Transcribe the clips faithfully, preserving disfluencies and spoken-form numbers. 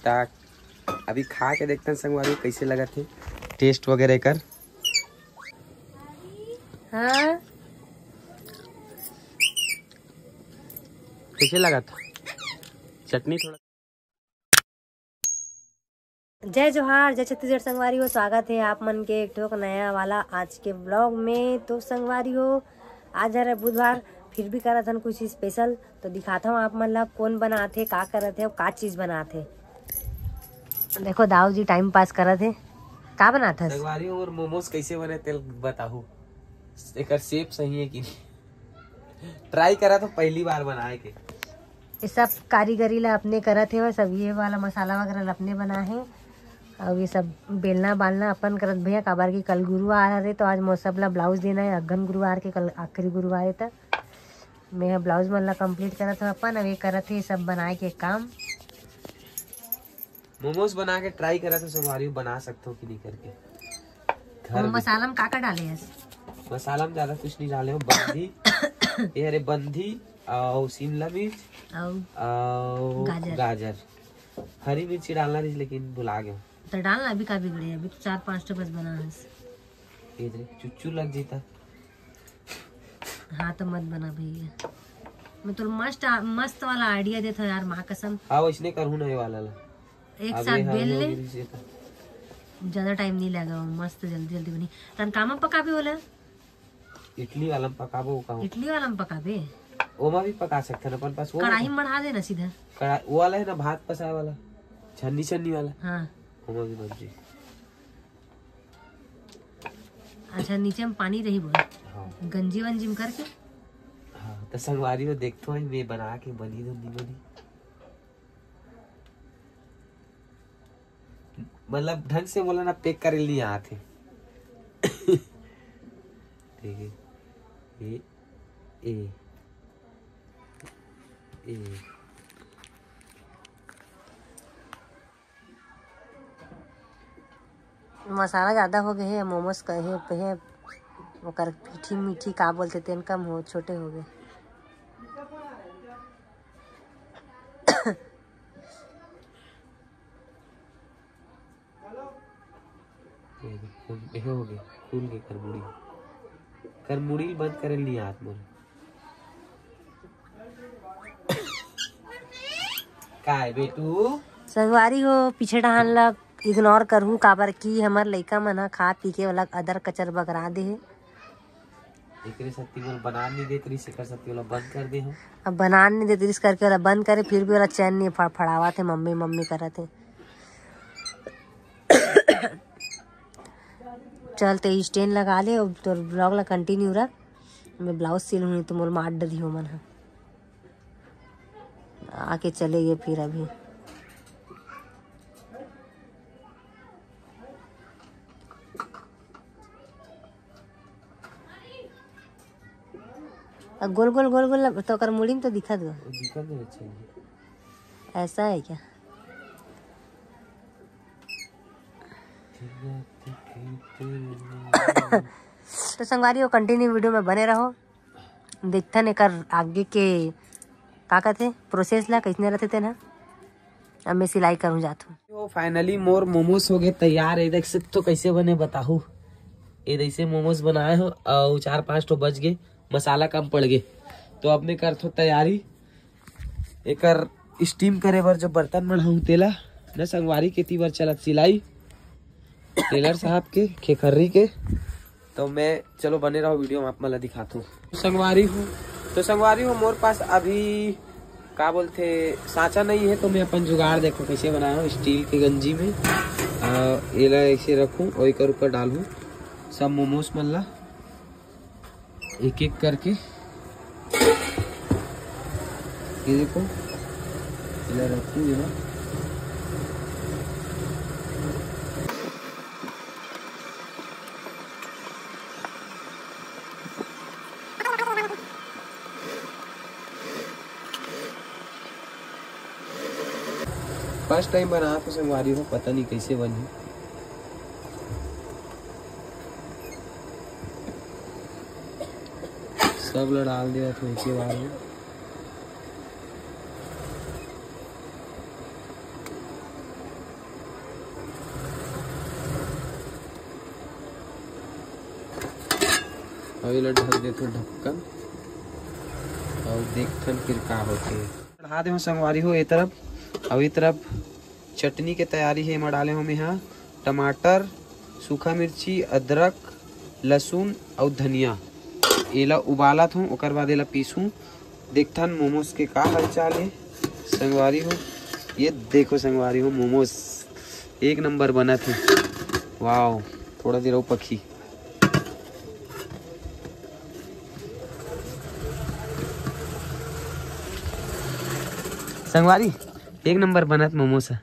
त अभी खा के देखथन संगवारी, कैसे लगत हे टेस्ट वगैरह एकर। हाँ, कैसे लगत? चटनी थोड़ा। जय जोहार, जय छत्तीसगढ़ संगवारी हो, स्वागत हे आप मन के एक ठोक नया वाला आज के ब्लॉग में। तो संगवारी हो, आज हरे बुधवार, फिर भी करत हन कुछ स्पेशल, तो दिखात हूँ आप मन ला कोन बनात हे, का करत हे, का चीज बनात हे। देखो दाऊ जी टाइम पास करत हे, का बनात हस? संगवारी हो, मोर मोमोज कैसे बने तेल बताहू, एकर शेप सही है कि नहीं? ट्राई करा तो पहली बार बनाए के। ये सब कारीगरी ला अपने करत हे, सब ये वाला मसाला वगैरह ला अपने बना हे। और ये सब बेलना बालना अपन करत भैया, काबर कि कल गुरुवार हरे, तो आज मोर सब ला ब्लाउज देना है। अगहन गुरुवार के कल आखिरी गुरुवार है, त मैं ब्लाउज मन ला कंप्लीट करत हूँ अपन। अब ये करत हे सब बनाए के काम। मोमोज बना के ट्राई करा तो संगवारी हो, बना सकते हो कि नहीं करके घर वो में। मसाला में का का डाले हस? मसाला में ज्यादा कुछ नहीं डाले हो, बंदी ये हरे बंदी और शिमला मिर्च और और गाजर। गाजर। हरी मिर्ची डालना रही लेकिन भुला गया। तो डालना, अभी का बिगड़े, अभी तो चार पांच ठो बस बना हस। ये दे, चुच्चू लग जीता। हाँ तो मत बना भैया, मैं तो मस्त मस्त वाला आइडिया देता हूँ यार, माँ कसम। हाँ, वैसने करहूँ ना ये वाला ला। एक अब साथ ये हाँ, बेल हो ले, गई से तो। ज्यादा टाइम नहीं लगा, वो मस्त जल्दी जल्दी बनी। तन कामा पका भी होला? इडली वाला में पकाबो का? इडली वाला में पकाबे? ओमा भी पका सकते हैं अपन पास वो कढ़ाई वाला। में मढ़ा देना सीधा। कढ़ाई वो वाला है ना, भात पसाए वाला, छन्नी छन्नी वाला। हाँ। ओमा भी बन जी। अच्छा, नीचे में पानी रही बोल। हाँ। गंजी वंजी में करके। हाँ, तो संगवारी हो, देखते हैं मैं बना के बनी तो नहीं बनी। मतलब ढंग से बोला ना, पैक करे नहीं आते। ठीक है, ये ए ए मसाला ज्यादा हो गए है, मोमोज का है, है ओकर पीठी मीठी का बोलते तेन कम हो, छोटे हो गए। ये देखो, ये हो गया, खुल के करमुड़ी। करमुड़ी बंद करे ली हाथ मोर। काय बेटू? संगवारी हो, पीछे डहान ला इग्नोर करहू, काबर कि हमर लइका मन ह खा पी के ओला अदर कचर बगरा दे हे। एकरे सेती मोला बनान नहीं देत रिहिस, एकर सेती ओला बंद कर दे हूँ। अब बनान नहीं देत रिहिस करके ओला बंद करे, फिर भी ओला चैन नहीं फड़फड़ावत हे, मम्मी मम्मी करत हे। चल ते स्टैंड लगा ले, अब तोर ब्लॉग ला कंटिन्यू रख। मैं ब्लाउज सिल हूँ, तो मोल मार डरी हो मन ह। आके चले गए फिर अभी। अब गोल गोल गोल गोल तो ओकर मुड़ी में तो दिखत बा। वो दिखत नहीं अच्छा नहीं। ऐसा है क्या? तो संगवारी हो, कंटिन्यू वीडियो में बने रहो, देखथन एकर आगे के का कहते प्रोसेस ला, कैसने रहते तेन ह। अब मैं सिलाई करूँ जात हूँ। तो फाइनली मोर मोमोज हो गए तैयार। ये देख सकते हो कैसे बने बताहू। ये जैसे मोमोज बनाए हो और चार पांच ठो बच गए, मसाला कम पड़ गए। तो अब मैं करथो तैयारी एकर स्टीम करे बर जो बर्तन मन हूँ तेला न संगवारी के ती बर चलत सिलाई टेलर साहब के खेखर्री के। तो मैं चलो बने रहो वीडियो में, आप मन ला दिखात हूँ। संगवारी हो, तो संगवारी हो मोर पास अभी का बोलथे सांचा नहीं है, तो मैं अपन जुगाड़ देखो कैसे बनाया हूँ स्टील के गंजी में। आ, एला ऐसे रखूँ और एकर ऊपर डालूँ सब मोमोज मन ला एक एक करके। ये देखो, इधर रखूँ ये ना। फर्स्ट टाइम बना तो संगवारी हो, पता नहीं कैसे बनी। सब ला डाल दिया था एक ही बार में। अभी ला ढक देथो ढक्कन, अउ देखथन फिर का होथे। चढ़ा दे हो संगवारी हो ए तरफ, अउ ए तरफ चटनी के तैयारी हे। एमा डाले हो मेहा टमाटर, सूखा मिर्ची, अदरक, लहसुन अउ धनिया। एला उबालत हूँ, ओकर बाद एला पीसू। देखथन मोमोज के का हालचाल हे संगवारी हो। ये देखो संगवारी हो, मोमोज एक नंबर बनत हे। वाओ, थोड़ा देर अउ पकही। संगवारी, एक नंबर बनत मोमोज हे।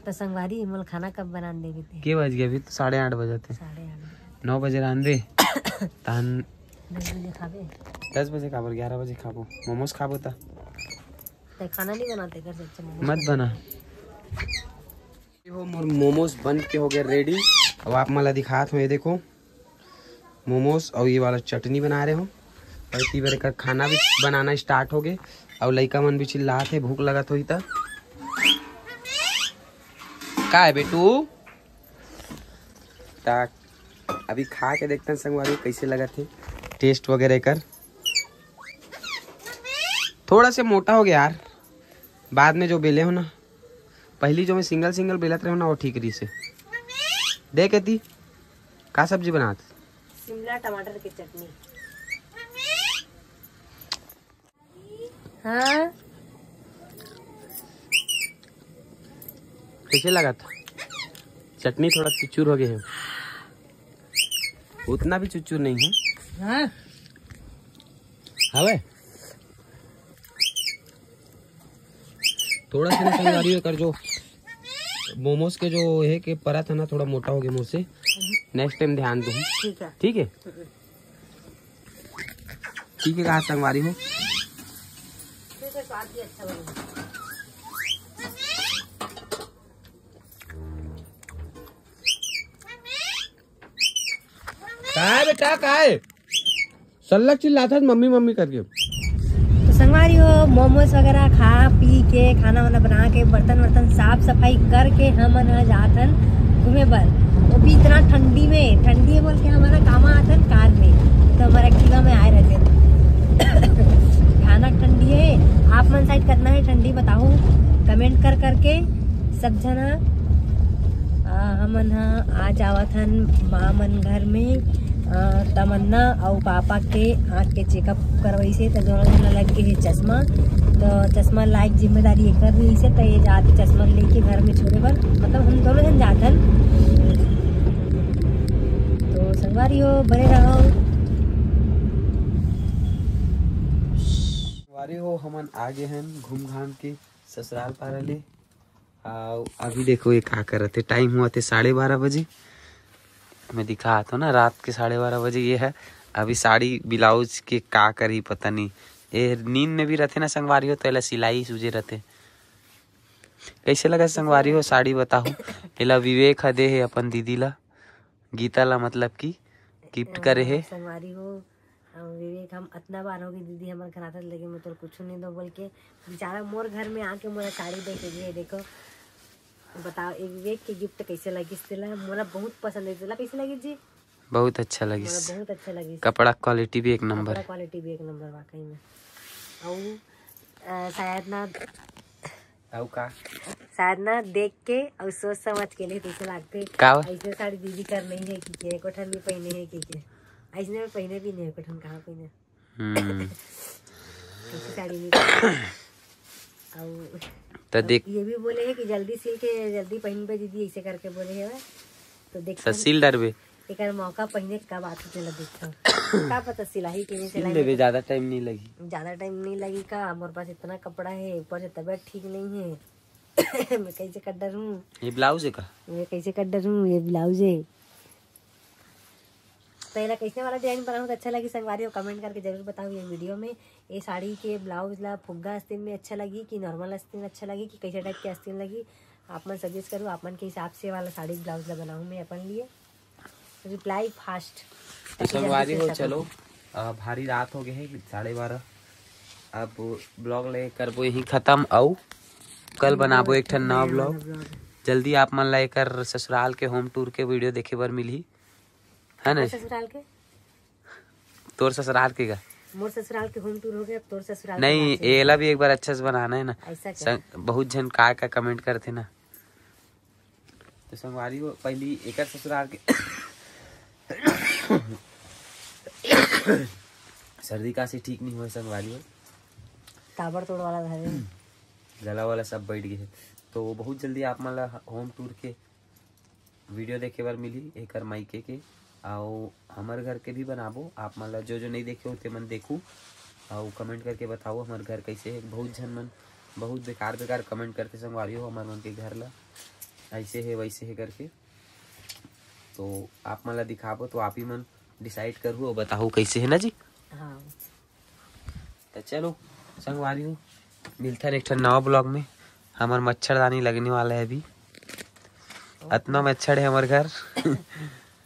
त संगवारी, मोला खाना कब बनान देबे ते? के बज गया? अभी तो साढ़े आठ बजत हे। साढ़े आठ बजे। नौ बजे रांधबे। तहन दस बजे खाबे। दस बजे काबर, ग्यारह बजे खाबो, मोमोज खाबो त। ते खाना नहीं बनाते घर से? अच्छा, मोमोज मत बना। ये हो मोर मोमोज बन के हो गए रेडी। अब आप मन ला दिखात हो, ये देखो मोमोज अउ ये वाला चटनी बना रहे हो। अउ इतनी बार एकर खाना भी बनाना स्टार्ट हो गए। अउ लइका मन भी चिल्लात हे, भूख लगत होही त। का है बेटू? ता अभी खा के देखते हैं संगवारी कैसे लगत हे टेस्ट वगैरह एकर। थोड़ा से मोटा हो गया यार, बाद में जो बेले हो ना, पहली जो मैं सिंगल सिंगल बेलत रहे हो ना, वो ठीक रही से। देख एती, का सब्जी बनात? शिमला टमाटर की चटनी। हाँ। कैसे लगा था? चटनी थोड़ा चुचुर हो गए है, उतना भी चुचुर नहीं है। हाँ। हवे? थोड़ा सा ना संगवारी हो कर जो मोमोज के जो है के परत है ना, थोड़ा मोटा हो गया मोर से। नेक्स्ट टाइम ध्यान दूँ। ठीक है। ठीक है। ठीक है, कहा संगवारी हो। ठीक है, स्वाद भी अच्छा बनेगा। का है बेटा, का है? सल्लक चिल्लाथस मम्मी मम्मी करके। तो संगवारी हो, मोमोज वगैरह खा पी के, खाना वाना बना के, बर्तन वर्तन साफ सफाई करके हमन ह जाथन घूमे बर। वो भी इतना ठंडी में, ठंडी है बोल के हमन ह कामा आथन कार में, तो हमारा एक्टिवा में आए रहते। भयानक ठंडी है। आप मन साइड कतना है ठंडी बताओ कमेंट कर करके सब झन ह। आ, हमन ह आज आवत हन माँ मन घर में। आ, तमन्ना अउ पापा के आँख के चेकअप करवाइस हे, त दोनों झन ला लग गे हे चश्मा। तो चश्मा लायक जिम्मेदारी एकर रहिस हे, त ये जात चश्मा लेके घर में छोड़े बर, मतलब हम दोनों झन जात हन। तो संगवारी हो, बने रहो। संगवारी हो, हमन आ गे हन घूम घाम के ससुराल पारा ले। अउ अभी देखो ये का करत हे, टाइम हुआ थे साढ़े बारह बजे। मैं दिखात हो ना, रात के साढ़े बारह बजे ये है। अभी साड़ी ब्लाउज के का करही पता नहीं, ये नींद में भी रहते ना संगवारी हो, तो एला सिलाई सूझे रहते। कैसे लगा संगवारी हो साड़ी बताओ। एला विवेक ह दे हे अपन दीदी ला, गीता ला, मतलब कि गिफ्ट करे हे। संगवारी हो, हम विवेक, हम अतना बार होगे दीदी हमर घर आथस, लेकिन मैं तोर कुछ नहीं दो बोल के। बेचारा मोर घर में आके मोला साड़ी दे के गए। देखो, बताओ, एक विवेक के गिफ्ट कैसे लगिस तेला? मोला बहुत पसंद है। तेला कैसे लगिस जी? बहुत अच्छा लगिस। मोला बहुत अच्छा लगिस। कपड़ा क्वालिटी भी एक नंबर। कपड़ा क्वालिटी भी एक नंबर वाकई में। अउ, अ, शायद ना अउ का? शायद ना देख के अउ सोच समझ के लिए तैसे लागथे। का? ऐसे साड़ी दीदी कर नहीं है कि के, एको ठन भी पहने है कि के। ऐसने में पहने भी नहीं, एको ठन कहाँ पहने। हम्म। ऐसी साड़ी नहीं। अउ त देख। ये भी बोले है कि जल्दी सिल के जल्दी पहनबे दीदी, ऐसे करके बोले है। तो देख त सिल डरबे। एकर मौका पहिने का बात होथे ला देखथव। का पता सिलाही के नहीं सिल सिलाई देबे, में। ज्यादा टाइम नहीं लगी। ज्यादा टाइम नहीं लगी का? मोर पास इतना कपड़ा है, ऊपर से तबीयत ठीक नहीं है। मैं कैसे कर डरूं? ये ब्लाउज है का? मैं कैसे कर डरूं? ये ब्लाउज है। तो एला कैसे वाला डिजाइन बनाऊं तो अच्छा लगी संगवारी हो, कमेंट करके जरूर बताओ ये वीडियो में। ये साड़ी के ब्लाउज ला फुग्गा आस्तीन में अच्छा लगी कि नॉर्मल आस्तीन अच्छा लगी कि कैसे टाइप के आस्तीन लगी, आप मन सजेस्ट करो। आप मन के हिसाब से वाला साड़ी ब्लाउज ला बनाऊं मैं अपन लिए। Reply fast. तो संगवारी हो, चलो, अ, भारी रात हो गए है, साढ़े बारह। अब ब्लॉग ले करबो यहीं खत्म, अउ कल बनाबो एक ठन नवा ब्लॉग। जल्दी आप मन ला एकर ससुराल के होम टूर के वीडियो देखे बर मिलही, है ना? ससुराल के? तोर ससुराल के गा। मोर ससुराल के होम टूर हो गया, अब तोर ससुराल के नहीं, बात है। एला भी एक बार अच्छा से बनाना है ना। ऐसा क्या? संग, बहुत झन का का कमेंट करथे ना। तो संगवारी हो, पहली एकर ससुराल के सर्दी कासी ठीक नहीं हुआ संगवारी हो। ताबड़तोड़ वाला धरे। गला वाला सब बैठ गए। तो बहुत जल्दी आप मन ला होम टूर के वीडियो देखे बर मिली एकर मायके के, अउ हमर घर के भी बनाबो। आप मन ला जो जो नहीं देखे हो ते मन देखू, अउ कमेंट करके बताओ हमर घर कैसे है। बहुत झन मन बहुत बेकार बेकार कमेंट करते संगवारी हो हमर मन के घर ला, ऐसे है वैसे है करके। तो आप मन ला दिखाबो तो आप ही मन डिसाइड करहू और बताहू कैसे है ना जी। हाँ। तो चलो संगवारी हो, मिलथन एक ठन नवा ब्लॉग में। हमर मच्छरदानी लगने वाला है अभी, अतना मच्छर है हमर घर।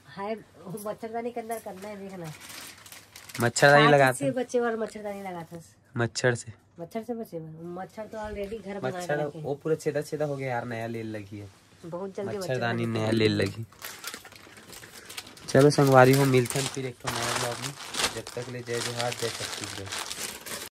हाय, वो मच्छरदानी के अंदर करना है, देखना। मच्छरदानी काट लगाते से बचे बर मच्छरदानी लगाथस। मच्छर से। मच्छर से बचे बर। मच्छर तो ऑलरेडी घर बना के मच्छर रखे। वो पूरा छेदा छेदा हो गया यार, नया लेल लगी है। बहुत जल्दी मच्छरदानी नया लेल लगी। चलो संगवारी हो, मिलथन फिर एक ठो नया ब्लॉग में। जब तक ले जय जोहार, जय छत्तीसगढ़।